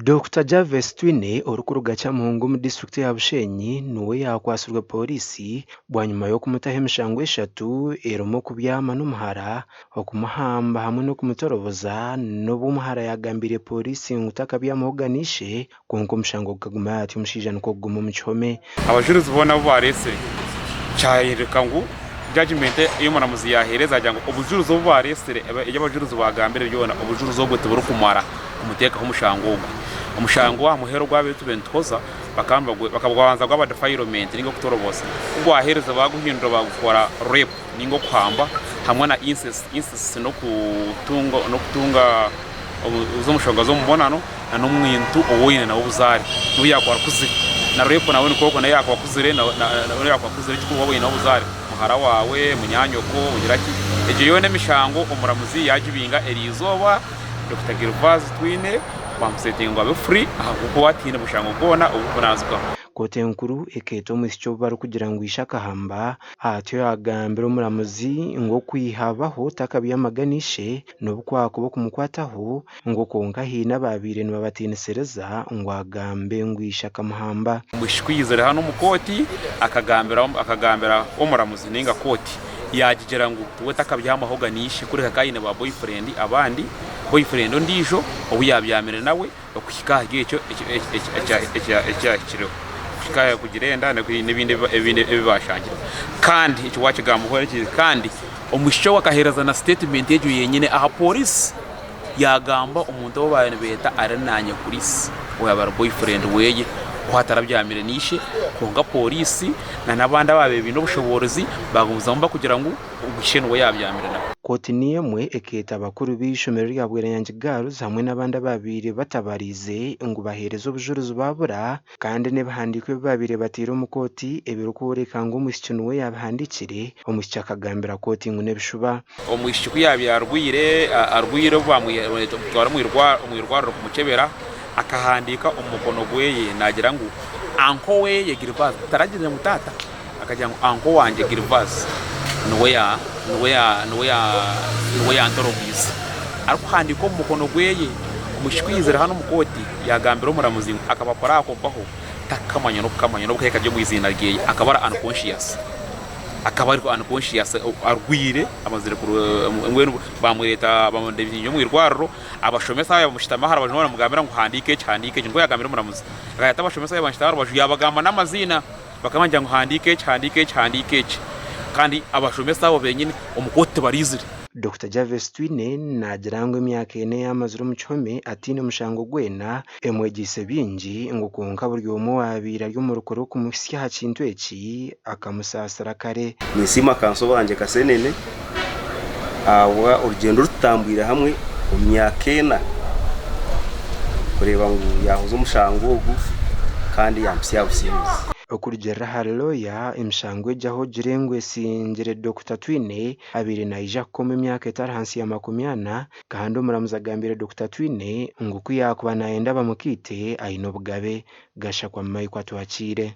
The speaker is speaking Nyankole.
Dokita Jarves Twine orikuruga Kyamuhunga omu disiturikiti ya Bushenyi niwe yaakwatsirwe pooriisi bwanyima y'okumutaho emishango eshatu erimu okubyama n'omuhara, okumuhamba hamwe n'okumutoroboza n'obu omuhara yaagambiire pooriisi ngu takabyamahoga na ishe kwonka omushango gukaguma atyo omushaija nikwo kuguma omu kihome. Abajurizi boona abu baareetsire kyayoreka ngu judgement ei omuramuzi yaaheereza yaagira ngu obujurizi obu baareetsire, ebi abajurizi baagambire byona obujurizi obwo tiburikumara kumuteekaho omushango ogwo. Omushango aha muheru ogwabaire tubaire nituhoza bakabanza gwaba defilement ninga okutoroboza, ku gwaheerize baaguhindura baagukora rape ninga okuhamba hamwe na incest, incest n'okutunga omushonga z'omubonano na n'omuntu ou oine nawe obuzaare n'obu yaakuba akuzire. Na rape nawe nikwo okwo nawe yaakuba akuzire n'obu yaakuba akuzire ekikuru waaba oine nawe obuzaare, muhara waawe, munyaanyoko, ogira ki, egyo yoona emishango omuramuzi yaagibinga eriizooba. Dokita Gervase Twine bamusetinga ngu abe free ahabw'okuba tihaine mushango gwona ogurikunaazibwaho. Kooti enkuru ekeeta omwishiki ou barikugira ngu ishe akahamba, atyo yagambira omuramuzi ngu okwihabaho takabyamaga na ishe n'obu kwakuba okumukwataho ngu kwonka haine abaabaire nibabatiinisiriza ngu agambe ngu ishe akamuhamba. Omwishiki ku yaizire hanu omu kooti akagambira omuramuzi nainga kooti Yaagigira ngu we takabyamahoga na ishe kureka akaba aine ba boyfriend abandi, boyfriend ondiijo ou yaabyamire nawe okuhika ahari ekyo ekyahikireho kuhika aha kugira enda n'ebindi ebi baashangire. Kandi eki waakigambaho kandi omwishiki ogwo akaheereza na siteetimenti egyo yenyine aha pooriisi yaagamba omuntu ou baabaire nibeeta Arinanye Chris owaabaire ari boyfriend we ku atarabyamire na ishe kwonka pooriisi n'abandi abaabaire baine obushoboorozi baagumizamu barikugira ngu ogu ishe niwe yaabyamire nawe. Kooti niyo emwe ekeeta abakuru b'eishomero rya Bweranyangi Girls hamwe n'abandi abaabaire batabariize ngu baheereze obujurizi baabura kandi n'ebihandiiko ebi baabaire bataire omu kooti ebirikworeka ngu omwishiki niwe yaabihandiikire, omwishiki akagambira kooti ngu n'ebishuba. Omwishiki ku yaabaire arwaire, arwaire obu baamutwara omu irwariro kumukyebera, akahandiika omu mukono gwe naagira ngu anko we Gervase, taragizire ngu taata, akagira ngu anko wangye Gervase niwe yantoroboize. Arikuhandiika omu mukono gwe, omwishiki ku yaizire hanu omu kooti yaagambira omuramuzi ngu akabakora ako mpaho takamanya n'okukamanya n'obu kari omu iziina rye, akaba ari unconscious. Akaba ari unconscious arwaire amazire mbwenu bamureta bamureta omu irwariro abashomesa bamushutama aha rubaju nibamugambira ngu handiika eki handiika eki nikwo yagambire omuramuzi akayeta abashomesa yabamushutama aha rubaju yabagamba n'amaziina bakaba nibagira ngu handiika eki handiika eki handiika eki kandi abashomesa abo benyini omu kooti tibaraizire. Dokita Jarvis Twine naagira ngu emyaka ena ei amazire omu kihome ataine mushango gwena Emwegyeise bingi ngu kwonka buri omwe owaabaire ari omu rukwe rw'okumuhitsya aha kintu eki akamusaasira kare. Ninsiima kanso bangye Kasenene ahabwa orugyendo oru tutambwire hamwe omu myaka ena kureeba ngu yaahoza omushango ogu kandi yampitsya aha businguzi. Okurugiirira ahari looya, emishango egi ahu ogire ngu esingire Dokita Twine abaire naija kukoma emyaka etari ahansi ya 40 Kandi omuramuzi agambiire Dokita Twine ngu ku yaakuba naayenda bamukiite aine obugabe. Gashakwa Michael Atwakiire.